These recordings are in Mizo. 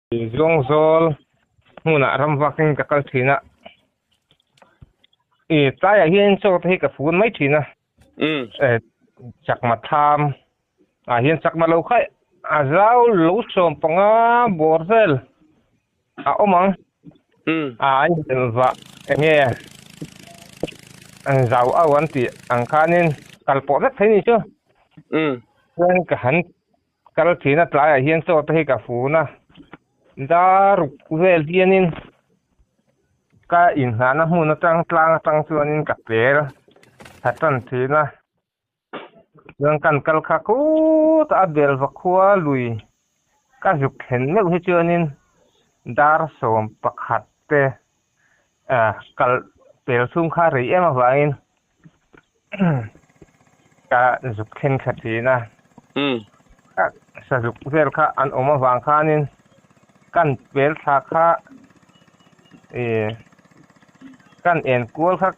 Zuangzawl hmunah ram vakin ka kal thin a, i tlaiah hian chaw te hi ka fun mai thin a, chakma tham ah hian chakma lo kha a zau lo sawm panga bawr vel a awm ang, a an inelvah eng nge an zau au an tih ang khanin kal pawh vek thei ni chu, chuan ka han Kal thin a tlaiah hian chaw te hi ka fun a, daruk vel hianin ka inhnahna hmun atang tlang atang chuanin ka pel tha tan thin a, chuan kan kal kha khutah a bel va khua lui ka zuk thlen meuh hi chuanin dar 11 te kal pel chhung kha rei em avangin Ka zuk thleng thla thin a, ka sazuk vel kha an awm avang khanin kan pel thla kha ih kan en kual kha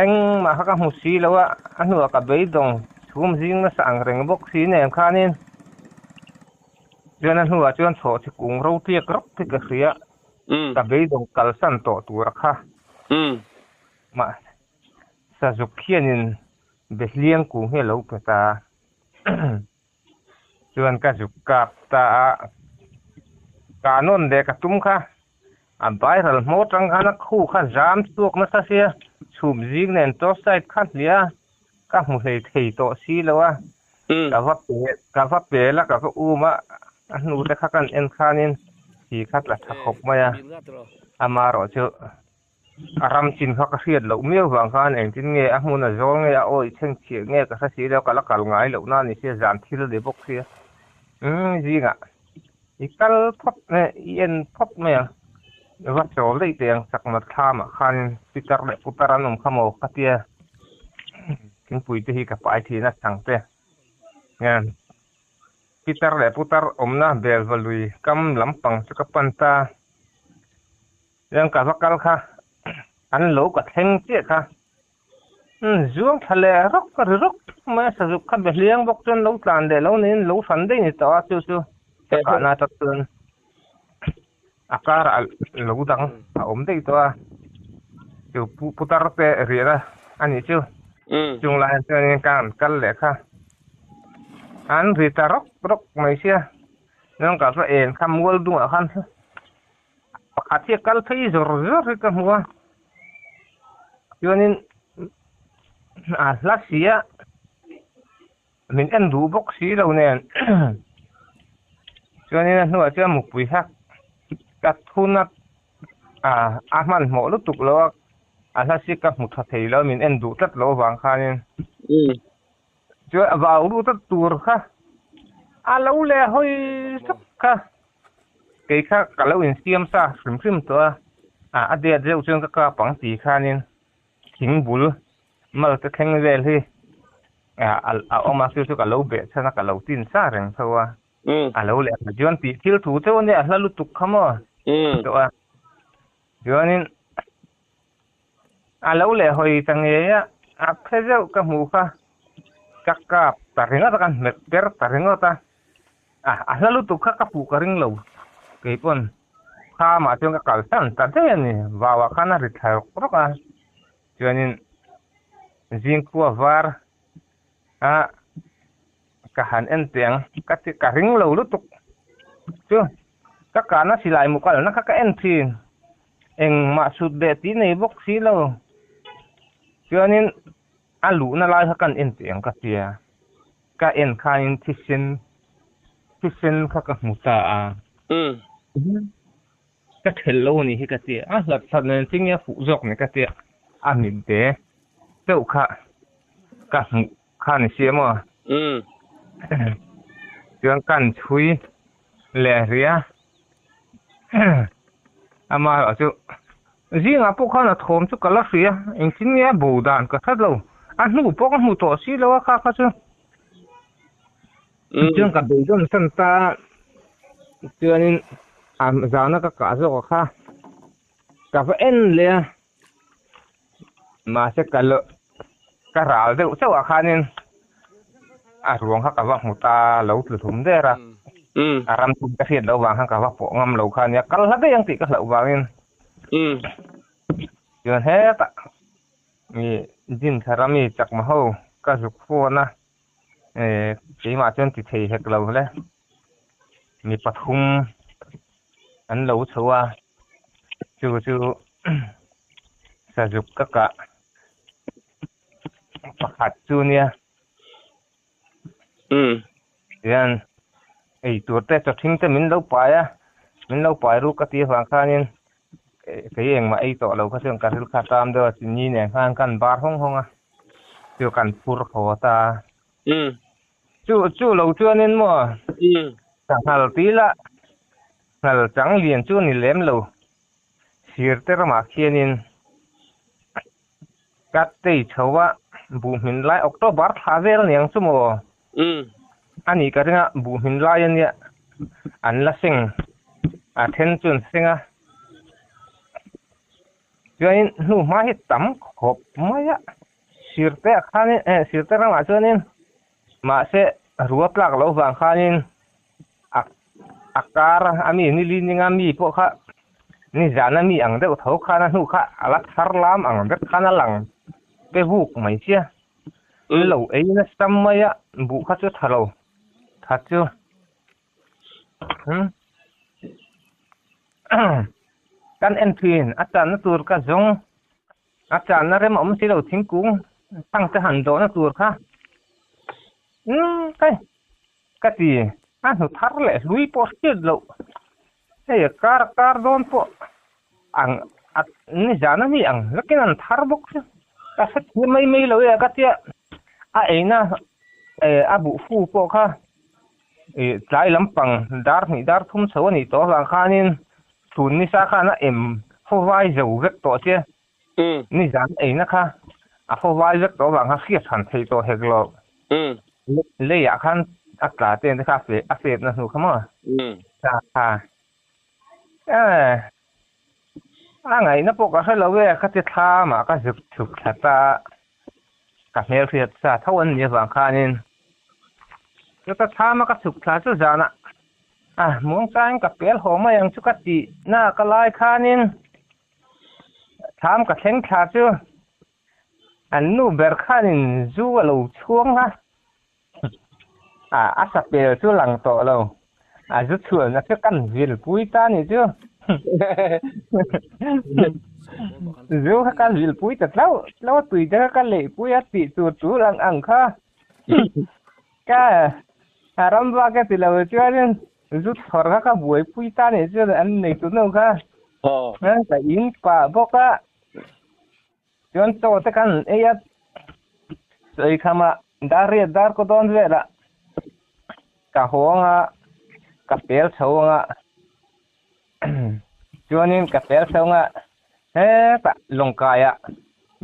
engmah kha ka hmu si lo a, a hnuah ka beidawng chhum zing nasa ang reng bawk si nen khanin chuan a hnuah chuan chhawh chi kung ro tiak rawk hi ka hria, ka beidawng kalsan tawh tura kha. Mah Sazuk hianin Behliang kung hi a lo pe ta a, chuan ka zuk kap ta a, ka nawn leh ka tum kha a viral hmaw tang khan a khu kha zam chhuak nasa sia, chhum zing nen torch light kha hliah a, ka hmu hlei thei tawh si lo a, ka va pe ka va pel a ka va um a, a hnu te kha kan en khanin thi kha tla tha khawp mai a, amaherawh chu. A ram chin kha ka hriat loh miau vang khan engtin nge a hmun a zawl nge a awi chheng chhiah nge ka hre si lo, ka la kal ngai loh na ni sia zan thil ni bawk sia. Umm zingah i kal phawt nge i en phawt mai ang, va chawl daih teh ang chakma thlamah khanin pitar leh putar an awm kha maw ka tia thingpui te hi ka pai thin a chhang te hian pitar leh putar awmna belva lui kam lampang chu ka pan ta. Chuan ka va kal kha an lo ka thleng chiah kha umm zuang thla leh rawk a ri rawk mai a sazuk kha be hliang bawk chuan lo tlan leh lo niin lo hran daih ni tawh a chu chu ka kahna atang chuan a karah lo dang a awm daih tawh a chu pu putar te riahna a nih chu chung lai ah chuanin ka han kal leh kha an ri ta rawk rawk mai sia chuan ka va en kha mual dungah khan. Pakhat hi a kal phei zawr zawr hi ka hmu a, chuanin a hla si a, min en duh bawk si lo nen chuanin a hnuah chuan mupui kha ka thun a, a hmanhmawh lutuk lo a, a hla si ka hmu tha thei lo a, min en duh tlat loh avang khanin. Chuan a vau lut a tur kha a lo leh hawi suk kha kei kha ka lo insiam sa hrim hrim tawh a, ah a det deuh chuan ka kap ang ti khanin thing bul mal te thleng vel hi ah a awm a chu chu ka lo beh chhan a ka lo tin sa reng tho a, a lo leh chuan tih thil thu chauh a nia a hla lutuk kha maw tawh a chuanin. A lo leh hawi ta ngei a, a phe zeuh ka hmuh kha ka kap ta ringawt a, ka hmet per ta ringawt a, a a hla lutuk kha ka puh ka ring lo keipawn khamah chuan ka kalsan ta daih a ni, vauah khan a ri thla rawk rawk a, chuanin zingkhua var a ka han en teh ang ka ti ka ring lo lutuk chu ka kahna silai mu kalna kha ka en thin. Engmah sut leh tih nei bawk si lo. Chuanin a luhna lai kha kan en teh ang ka tia. Ka en khanin thisen thisen kha ka hmu ta a. Ka thelh lo a nih hi ka tia. A hlat hlat nen thing hi a fuh zawk ni ka tia. A mit ve deuh kha ka hmuh kha ni sia maw. Chuan kan chhui leh rih a. Amaherawh chu zingah pawh khan a thawm chu ka la hria engtin nge a bo dan ka hre lo a hnu pawh ka hmu tawh si lo a kha kha chu chuan ka beidawn san ta a chuanin a zana ka kah zawk a kha ka va en leh a mahse ka lo ka ral deuh chauh ah khanin a ruang kha ka va hmu ta lo tlu hlum der a. A ram chin ka hriat loh vang khan ka va pawh ngam lo kha ania, kal hla daih ang tih ka hlauh vangin. Chuan hetah mi Dinthar ami chakma ho ka zuk phone a, keimah chuan ti thei hek lo hle. Mi pathum an lo chho a, chu chu sazuk ka kah pakhat chu nia. Tihian ei tur te chaw thing te min lo pai a, min lo pai ruk ka tih avang khanin kei engmah ei tawh lo kha chuan ka ril kha a tam deuh a, chini nen khan kan bar hawng hawng a, chu kan phur haw ta a. Chu chu lo chuanin maw sanghal tih lah nghal chang lian chu a ni lem lo, sir te ramah khianin Ka tei chho a, buhhmin lai October thla vel aniang chu maw? A nih ka ring a, buhhmin lai ania an la seng, a then chu an seng a. Chuanin hnu hma hi tam khawp mai a, sirte ah khanin eh sirte ramah chuanin mahse rua tlak loh vang khanin a a kar a mi ni li ninga mi pawh kha nizan a mi ang deuh tho khan a hnu kha a la thar lam ang vek khan a lang pe vuk mai sia lo ei nasa mai a buh kha chu tha lo tha chu umm kan en thin a channa tur ka zawng a channa rem a awm si lo thingkung thang te han dawhna tur kha umm hei. Ka ti, a hnu thar leh hlui pawh hriat loh. Hei a kar kar dawn pawh ang a nizan a mi ang vekin an thar bawk chu ka hre thiam mai mai lo e ka tia a eina a buh fu pawh kha ih tlai lampang dar hnih dar thum chho a nih tawh avang khanin chhun nisa khan a em khawvai zo vek tawh che Nizan eina kha a khawvai vek tawh avang khan hriat hran theih tawh hek lo. Leiah khan a tla te te kha a fetna hnu kha maw? Tla kha. A ngaihna pawh ka hre lo e, ka ti thlamah ka zuk chhuk thla ta a, ka hmelhriat sa tho an nih avang khanin chuta thlama ka chhuk thla chu zanah a muangchangin ka pel haw mai ang chu ka tih na ka lai khanin Thlam ka thleng thla chu an nu ber khanin zu a lo chhuang a, a sapel chu lang tawh lo, a zu chhuanna chu kan vilpui ta ni chu. Zu kha ka vilpui ta tlauh tlauh a, tui te kha ka leihpui a tih tur tur ang ang kha ka ram vak a ti lo chuanin Zu chhawr kha ka buaipui ta nih chuan an nei tu nu kha ka in pah bawk a, chuan chaw te khan an ei a, chaw eikham ah dar riat dar kaw dawn vel ah ka hawng a, ka pel chho ang a, chuanin ka pel chho ang a, hetah lawngkai ah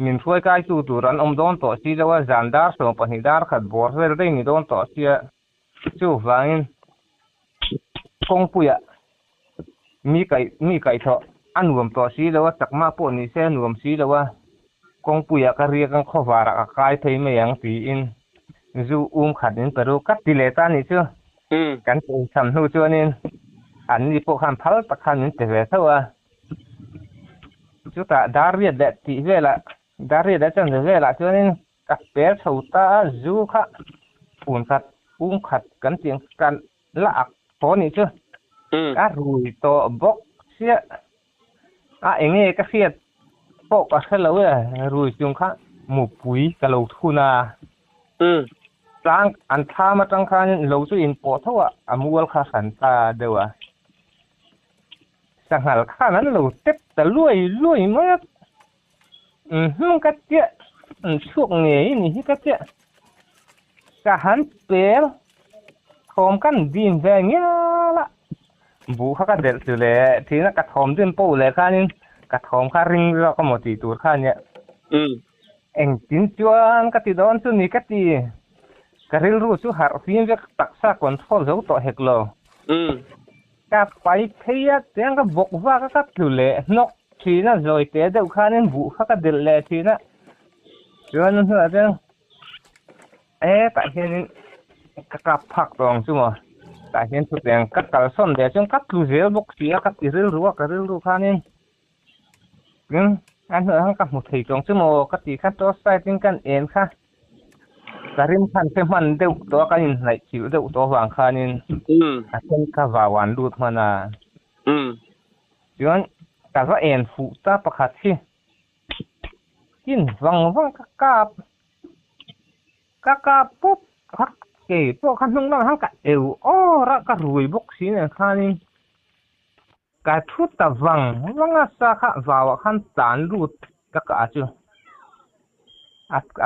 min hruai kai tu tur an awm dawn tawh si lo a, zan dar 12 dar khat bawr vel daih ni dawn tawh sia. Chuvangin kawngpuiah mi kaih mi kaihthawh a nuam tawh si lo a, chakma pawh ni se a nuam si lo a, kawngpuiah ka riak ang khawvarah ka kai phei mai ang tiin zu um khat in pe ru ka ti leh ta nih chu. Kan cham hnu chuanin anni pawh khan phal tak khan min pe ve tho a, chutah dar riat leh tih velah dar riat leh chanve velah chuanin Ka pel chho ta a, zu kha phun khat, pum khat kan tih ang kan la ak tawh anih chu. Ka rui tawh bawk chiah. A enge ka hriat pawh ka hre lo e, rui chung kha mupui ka lo thun a. Tlang an thlam atang khanin lo chu inpawh tho a, a mual kha hran ta deuh a. Sanghal khan an lo tep ta luai luai mai a. Umm ka chiah an chhuak ngei ni hi ka chiah ka han pel thawm kan dim ve ngial a buh kha ka delh chu le thin a ka thawm dim pawh leh khanin ka thawm kha ring zawk emaw tih tur kha nia engtin chuan ka ti dawn chu ni ka ti ka rilru chu harh fim vek taksa control zo tawh hek lo. Ka pai phei a, tiang ka bawk vak a ka tlu leh hnawk thin a, zawi te deuh khanin buh kha ka delh leh thin a, chuan a hnuah chuan hetah hianin ka kap phak tawh ang chu maw. Tah hian chutiang ka kalsawn leh chuan ka tlu zel bawk si a, ka ti rilru a, ka rilru khanin tin a hnuaiah khan ka hmu thei tawng chu maw ka tih kha torch light in kan en kha ka rim khan hre hman deuh tawh a, kan inhnaih chilh deuh tawh avang khanin a then kha vau an lut hman a. Chuan ka va en fuh ta pakhat hi tin vang vang ka kap. Ka kap pup kha kei pawh kha hnung lamah khan ka eu awr a, ka rui bawk si nen khanin ka thu ta vang vang a, sa kha vauah khan tlan lut ka kah chu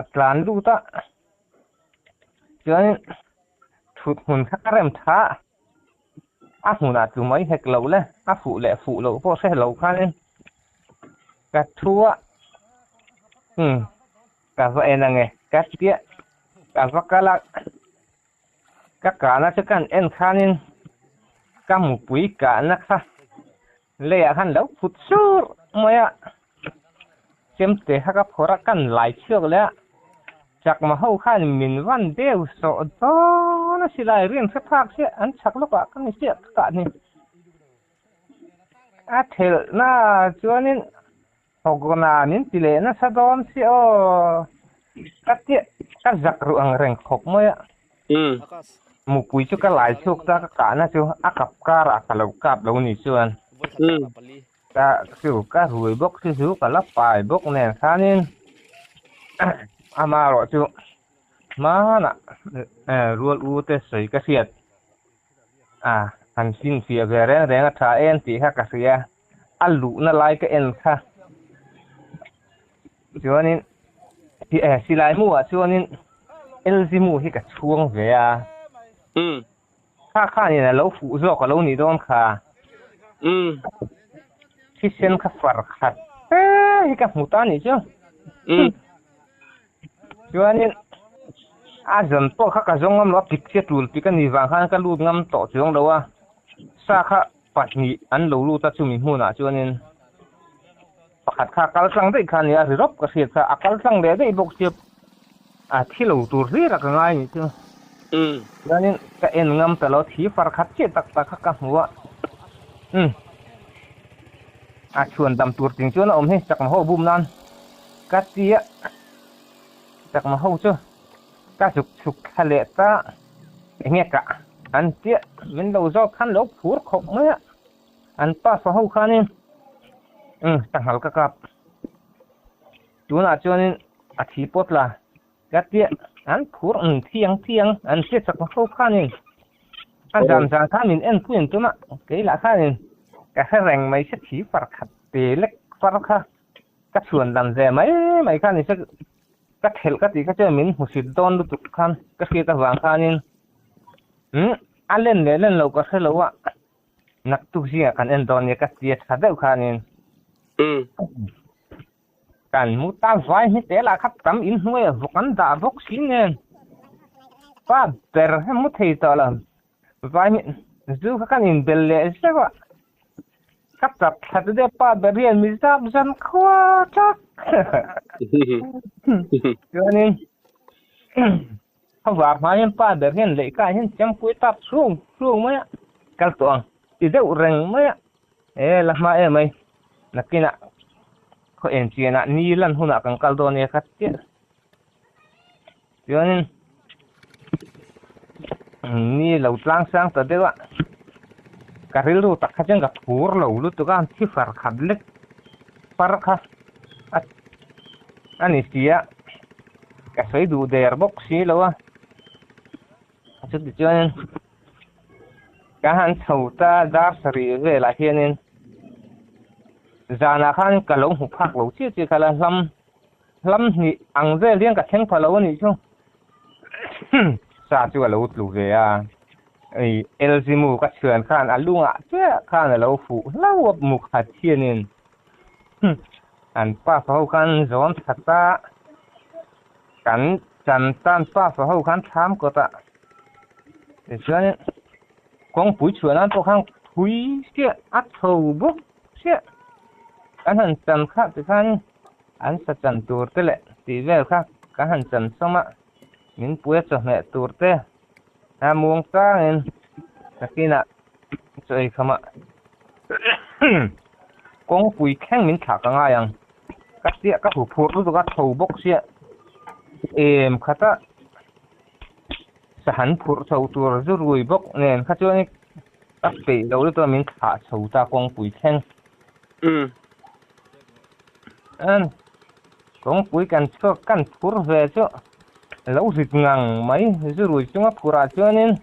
a tlan lut a, chuanin thut hmun kha ka rem tha a, a hmunah tlu mai hek lo le, a fuh leh fuh loh pawh hre lo khanin ka thu a, umm. Ka va en ange, ka tia ka va kal a, ka kahna chu kan en khanin ka mupui kahna kha leiah khan lo phut sur mai a, chemte kha ka phawrh a, kan lai chhuak leh a, chakma ho khan min van deuh sawh dawn a silai rin hre phak chiah an chhak lawkah ka ni chiah ka kah ni. A thelhna chuanin Hawkna min ti leh nasa dawn si aw. Ka tia ka zak ruh ang reng khawp mai a. Mupui chu ka lai chhuak ta ka kahna chu a kap karah ka lo kap lo ni chuan. Ka chu ka rui bawk si chu ka la pai bawk nen khanin amaherawh chu hmanah rual u te sawi ka hriat a han finfiah ve reng reng a tha em tih kha ka hria. A luhna lai ka en kha chuanin silai mu ah chuanin LG mu hi ka chhuang ve a kha khanin a lo fuh zawk a lo nih dawn kha thisen kha far khat fe hi ka hmu ta a nih chu chuanin a zawn pawh kha ka zawng ngam lo a pik chiah tul pik a nih vang khan ka lut ngam tawh chuang lo a sa kha. Pahnih an lo lut a chumi hmunah chuanin pakhat kha a kal tlang daih kha a nia ri rawp ka hriat kha a kal tlang leh daih bawk sia a thi lo tur hlir a ka ngai nih chu. Chuanin ka en ngam ta lo thi far khat chiah tak tak kha ka hmu a umm a chhuan dam tur ting chuan a awm hi chakma ho bum nan ka ti a chakma ho chu ka zuk chhuk thla leh ta. Enge kah an tia min lo zawk khan lo phur khawp mai a, an pa fa ho khanin umm sanghal ka kap tunah chuanin a thi pawt la ka tia an phur umm thiang thiang an tia chak ho khanin a zan zan khan min en pui an tum a kei lah khanin ka hre reng mai se thi far khat te lek far kha ka chhuan dan ve mai mai kha ni se. Ka thelh ka tih kha chuan min hmusit dawn lutuk khan ka hriat avang khanin umm a len leh len loh ka hre lo a, naktuk zingah kan en dawn nia ka ti a tha deuh khanin kan mu ta vai hmi te lah kha tam inhnuai a vawk an dah bawk si nen pa ber hi mu thei tawh lo. Vai hi zu kha kan inbel leh zeuh a, ka chap thla ta deuh pa ber hian mi zap zan khua tak. Chuanin khaw hma hian pa ber hian lehkha ah hian chempui tap chhung chhung mai a, kal tawh ang ti deuh reng mai a, e la hma em mai nakinah khaw enchianah ni lan hunah kan kal dawn nia kha chiah. Chuanin ni lo tlang sang ta deuh a, ka rilru tak kha chuan ka phur lo lutuk a, thi far khat lek par kha a a ni si a, ka sawi duh der bawk si lo a, chuti chuanin ka han chho ta dar sarih velah hianin zanah khan ka lo hmu phak lo chiah chiah kha la hlam. Hlam hnih ang vel hian ka thleng pha lo a nih chu. Sa chu a lo tlu ve a, ei Elzimu ka chhuan khan a lungah chiah khan a lo fuh hlauh a mu khat hianin an pa fa ho khan zawn that a, kan chan tan pa fa ho khan thlam kawt a, tichuan kawngpui chhuah nan pawh khan thui chiah a chho bawk chiah kan han chan kha tikhan. An sa chan tur te leh tih vel kha kan han chan sawm a, min pui a chawhmeh tur te a muang changin Nakinah chaw ei khamah kawngpui thleng min thlah ka ngai ang. Ka chiah ka hu phur lutuk a tho bawk sia em khata sahan phurh chho tur zu rui bawk nen kha chuan ka peih lo lutuk a min thlah chho ta kawngpui thleng. Umm. An kawngpui kan chhuak kan phur ve chu lo rit ngang mai zu rui chunga phurah chuanin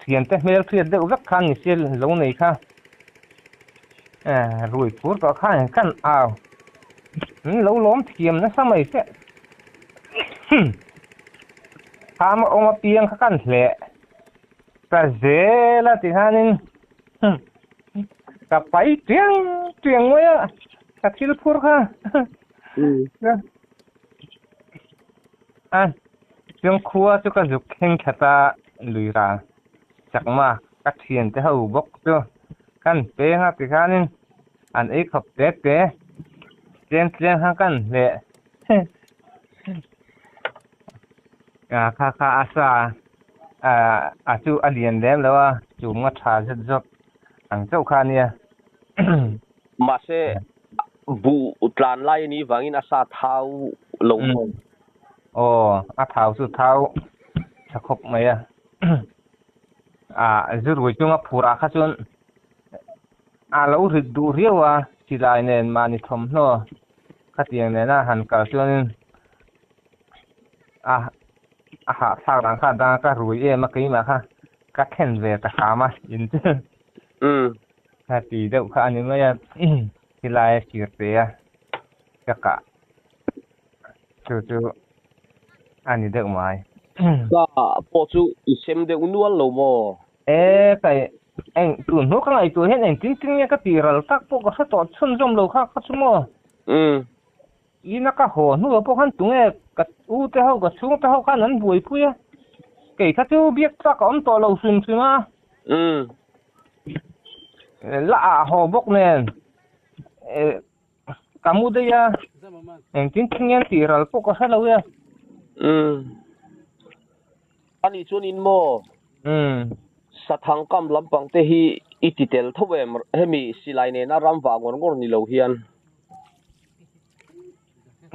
thiante hmel hriat deuh vek khan ni sia lo nei kha rui phur tawh khan kan au min lo lawm thiam nasa mai che kham a awm apiang kha kan hleh ta zel a ti khanin ka pai tiang tiang mai a ka thil phur kha a Chung khua chu ka zuk thleng that a, lui ral chakma ka thiante ho bawk chu kan peng a tikhanin an ei khawp te te tlem tlem khan kan hleh a kha kha a sa a chu a lian lem lo a, chum nga tha zet zawk ang chauh kha a nia. Mahse buh tlan lai a nih vangin a sa thau lo maw? Aw, a thau chu thau tha khawp mai a. A zurui chunga phurah kha chuan a lo rit duh riau a, silai nen mahni thawmhnaw khatiang nena han kal chuanin a a hahthlak dan kha dang a ka rui em a keimah kha ka thlen ve ta hram a in chu kha ti deuh kha a ni mai a, silai a sir pe a ka kah. Chu chu a ni deuh mai. Ka pawh chu i sem deuh nual lo maw? E kai eng tun hnu ka ngaihtuah hian engtin tin nge ka tih ral tak pawh ka hre tawh chhunzawm lo kha kha chu maw? Umm. Ina ka haw hnuah pawh khan tunge ka u te ho ka chhung te ho khan an buaipui a, kei kha chu biak tlak a awm tawh lo hrim hrim a. Umm. La ah haw bawk nen. Ka mu daih a, engtin thil nge an tih ral pawh ka hre lo e. Umm. Ani chuan in maw? Umm. Sathang kam lampang te hi i ti tel tho em? Hemi silai nena ram vah ngawr ngawr ni lo hian.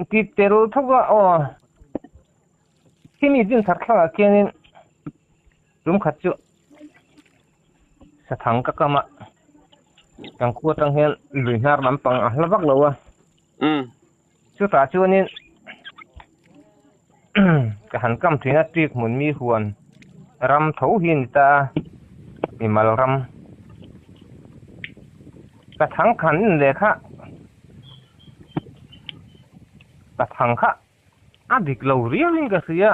Ti tel tho a aw. Khimi din thar thlangah khianin tum khat chu Sathang ka kam a, kan khua atang hian lui hnar lampang a hla vak lo a. Chutah chuanin ka han kam thin a ṭik hmun mi huan ram tho hi a ni ta a, mimal ram. Sathang khan in leh kha sathang kha. A dik lo riau in ka hria,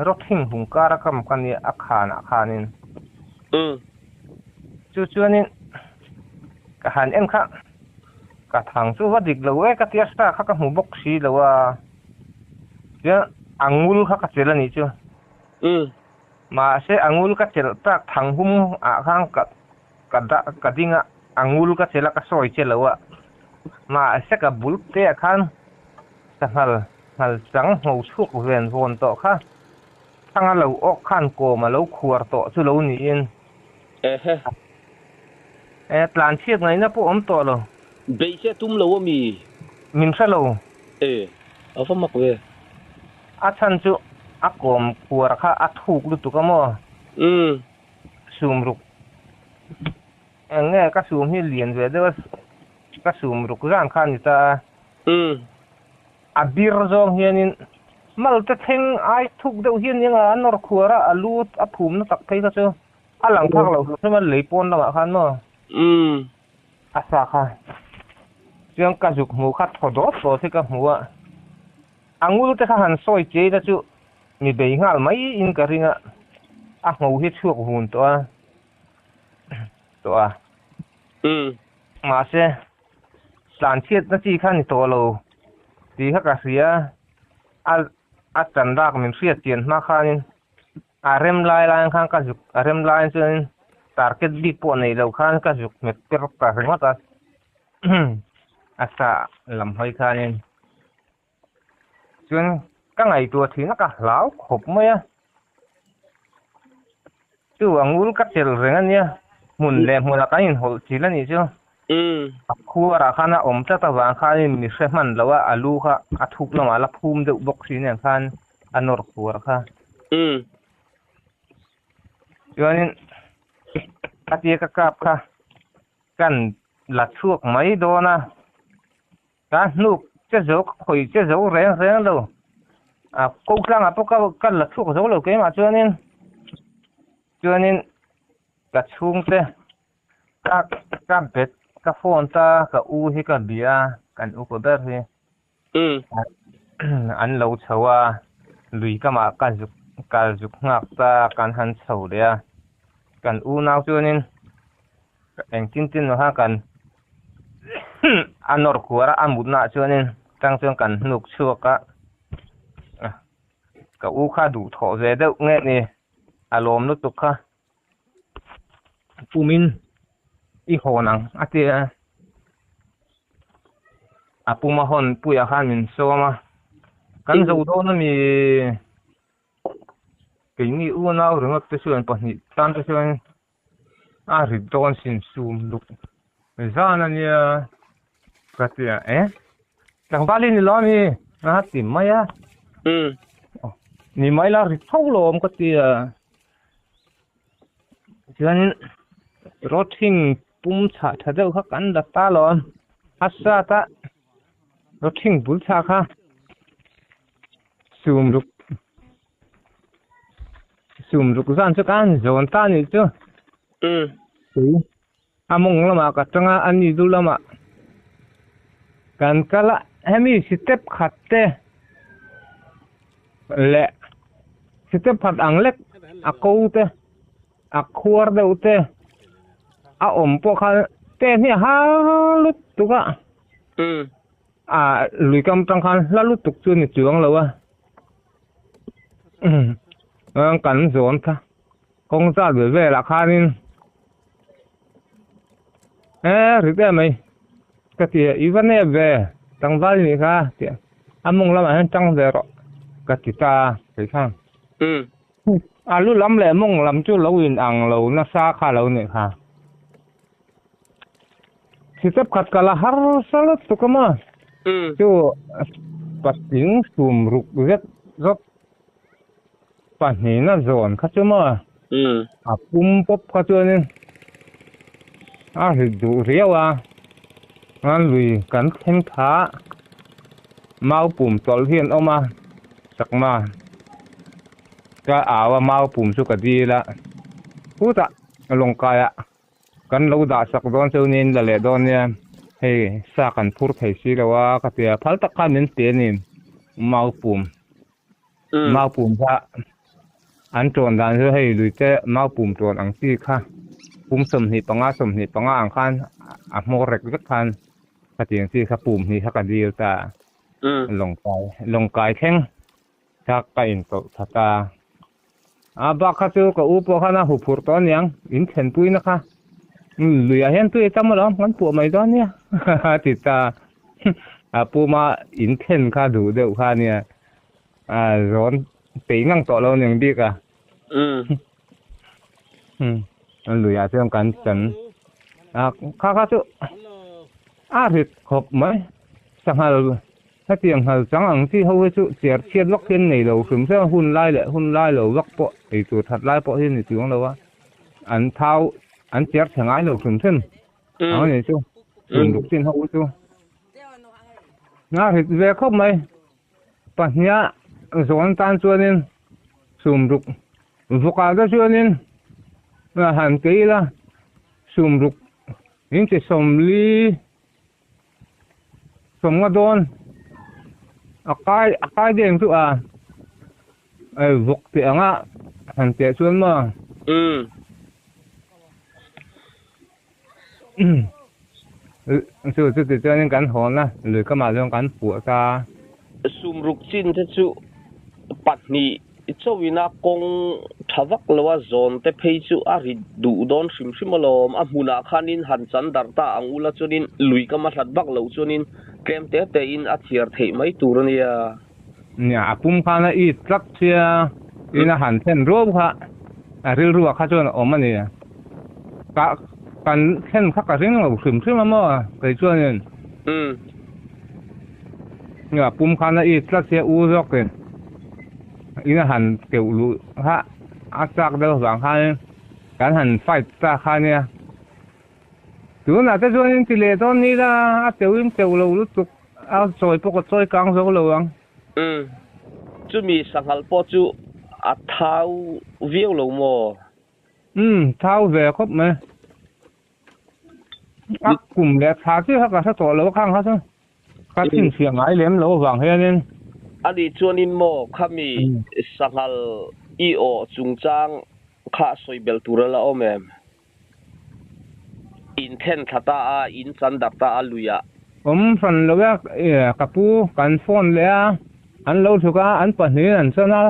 rawthing hung kar a kam ka nia a khan ah khanin. Chu chuanin ka han en kha, ka thang chu va dik lo e ka tia sa kha ka hmu bawk si lo a, chuan a ngul kha ka chelh a nih chu. Mahse a ngul ka chelh tak thang hum ah khan ka ka dah ka ding a, a ngul ka chelh a ka sawi che lo a, mahse ka bul te ah khan Sanghal nghal chang ngho chhuak ven vawn tawh kha thanga lo awk khan kawm a lo khuar tawh chu lo niin. Ehe. E, tlan chhiat ngaihna pawh awm tawh lo. Beihse tum lo a mi? Min hre lo. E, a va mak ve. A chhan chu a kawm khuar kha a thuk lutuk a maw? Umm. Sum ruk. Eng nge ka sum hi lian ve deuh a, ka sum ruk zan kha a ni ta a. Umm. A bir zawng hianin malte thleng ai thuk deuh hian eng a a nawr khuar a, a lu a phumna tak phei kha chu a lang phak lo hrim hrim a lei pawn lamah khan maw. Umm. A sa kha chuan ka zuk hmuh kha thaw dawt dawt hi ka hmu a, a ngul te kha han sawi chei la chu mi bei nghal mai in ka ring a, a ngho hi chhuak vun tawh a tawh a. Umm. Mahse. Tlanchhiatna chi kha ni tawh lo tih kha ka hria a, a chan rak min hriat chian hma khanin a rem lai laiin khan ka zuk a rem laiin chuanin target bik pawh neih loh khan ka zuk nghet per ta ringawt a, a sa lam hawi khanin chuan ka ngaihtuah thin a ka hlau khawp mai a. Chu a ngul ka chelh reng a nia, hmun leh hmunah kan inhawlh chil a nih chu. A khuarah khan a awm tlat avang khanin mi hre hman lo a, a lu kha a thuk lamah la phum deuh bawk si nen khan a nawr khuar kha. Chuanin khatia ka kap kha kan la chhuak mai dawn a. Ka hnuk che zo ka khawih che zo reng reng lo. A ko tlangah pawh ka ka la chhuak zo lo keimah chuanin chuanin ka chhungte ka ka bet ka phone ta ka u hi ka bia a kan upa ber hi an lo chho a lui kamah ka zuk kal zuk nghak ta kan han chho leh a kan unau chuanin Engtin tin maha kan a nawr kuar a, a mutna ah chuanin tang chuan kan hnuk chhuak a, ka u kha duhthawh ve deuh nge ni a lawm lutuk kha pumin i hawn ang a ti a, a puma hawn puiah khan min sawm a, kan zo dawn ami. Keini unau ringawt te chuan pahnih tan te chuan A rit dawn sin sum luk zan a nia ka ti a e tlangval hi ni lo ami a ti mai a ni mai la rit tho lo awm ka ti a chuanin rawthing pum chhah tha deuh kha kan la ta lo a sat a rawthing bul chhah kha sum luk. Sum ruk zan chu kan zawn ta nih chu. Tui a mawng lamah ka tang a, a ni du lamah kan kal a, hemi step khat te leh step khat ang lek a ko te a khuar deuh te a awm pawh khan pen hi a har lutuk a, a lui kam tang khan hla lutuk chu a ni chuang lo a. Kan zawn kha kawng zat ve velah khanin e rit em mai ka ti a i va nep ve tlangval i nih kha tih a mawng lamah hian tang ve rawh ka ti ta a kei khan a lu lam leh mawng lam chu lo in ang lo nasa kha lo nih kha Step khat kal a harsa lutuk a maw? Chu patling sum ruk zet zawt pahnihna zawn kha chu maw? A pum pawp kha chuanin a rit duh riau a, a lui kan thleng tha mau pum tawlh hi an awm a, chakma ka au a mau pum chu ka dil a, chutah lawngkaiah. Kan lo dah sak dawn chu niin la leh dawn nia, hei sa kan phur thei si lo a ka ti a, phal tak khan min ti a ni, mau pum, mau pum kha an tawn dan chu hei lui te mau pum tawn ang chi kha pum 25 25 ang khan a hmawr rek vek khan khatiang chi kha pum hnih kha ka dil ta a, lawngkai lawngkai thleng kha ka intawlh that a. A bak kha chu ka u pawh khan a hu phurh tawh aniang, in thlenpuina kha luiah hian tui a tam alawm, kan puah mai dawn nia a ti ta. A puma in thlen kha duh deuh kha ania, a zawn peih ngang tawh lo aniang bik a. Luiah chuan kan chan a, kha kha chu a rit khawp mai, sanghal Hetiang nghal chang ang chi ho hi chu chiar chhiat vak hian nei lo hrim hrim a, hun lai leh hun lai lo vak pawh ei tur that lai pawh hi ni chuang lo a, an thau an chiar chhe ngai lo hrim hrim ang a ni chu, chhun ruk chin ho hi chu a rit ve khawp mai, pahniha zawn tan chuanin sum ruk vawkah te chuanin han kei ila sum ruk inchi 40. Sawmnga dawn a kai a kai deng chu a ei vawk teh ang a han teh chuan maw chu chuti chuanin kan hawn a lui kamah chuan kan puah ta. Sumruk chin te chu pahnih Chauhina kawng tha vak lo a zawn te phei chu a rit duh dawn hrim hrim alawm. A hmunah khanin han chan darh ta ang ula chuanin lui kam a hlat vak loh chuanin tlem te tein a thiar theih mai tur a nia. Nia, a pum khan a it tlat sia, in a han thlen ruau kha. A rilru ah kha chuan a awm a ni. Ka kan thlen kha ka ring lo hrim hrim a maw kei chuanin. Umm. A pum khan a it tlat sia u zawkin in a han keuh luh kha a chak deuh vang khanin kan han fight ta kha nia. Tunah te chuanin ti leh dawn ni la a teuhin teuh lo lutuk a chawi pawh ka chawi kang zo lo ang. Umm. Chumi sanghal pawh chu a thau viau lo maw? Umm, thau ve khawp mai. A kum leh thla chiah kha ka hre tawh lo a khang kha chu. Ka chhinchhiah ngai lem lo avang hianin. Ani chuanin maw khami sanghal i awh chungchang kha sawi belh tur a la awm em? In then thla ta a, in chan darh ta a luiah. Awm hran lo e, ka pu kan phone leh a, an lo chhuk a, an pahnihin an chan a,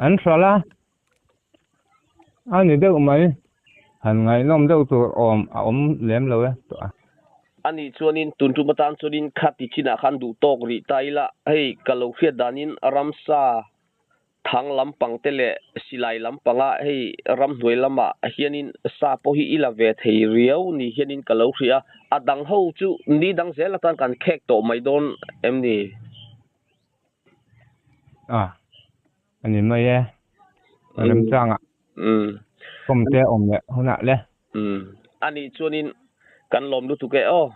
an hralh a, a ni deuh mai. Han ngaihnawm deuh tur awm a awm lem lo e tawh a. Ani chuanin tun tum atan chuanin khati chinah khan duh tawk rih ta ila, hei ka lo hriat danin ramsa Thang lampang te leh silai lampanga hei ramhnuai lamah hianin sa pawh hi i la ve thei riau ni hianin ka lo hria a, a dang ho chu ni dang zel atan kan khek tawh mai dawn em ni? A, a ni mai e, remchangah kawm te awm leh hunah le. Umm, a nih chuanin kan lawm lutuk e aw.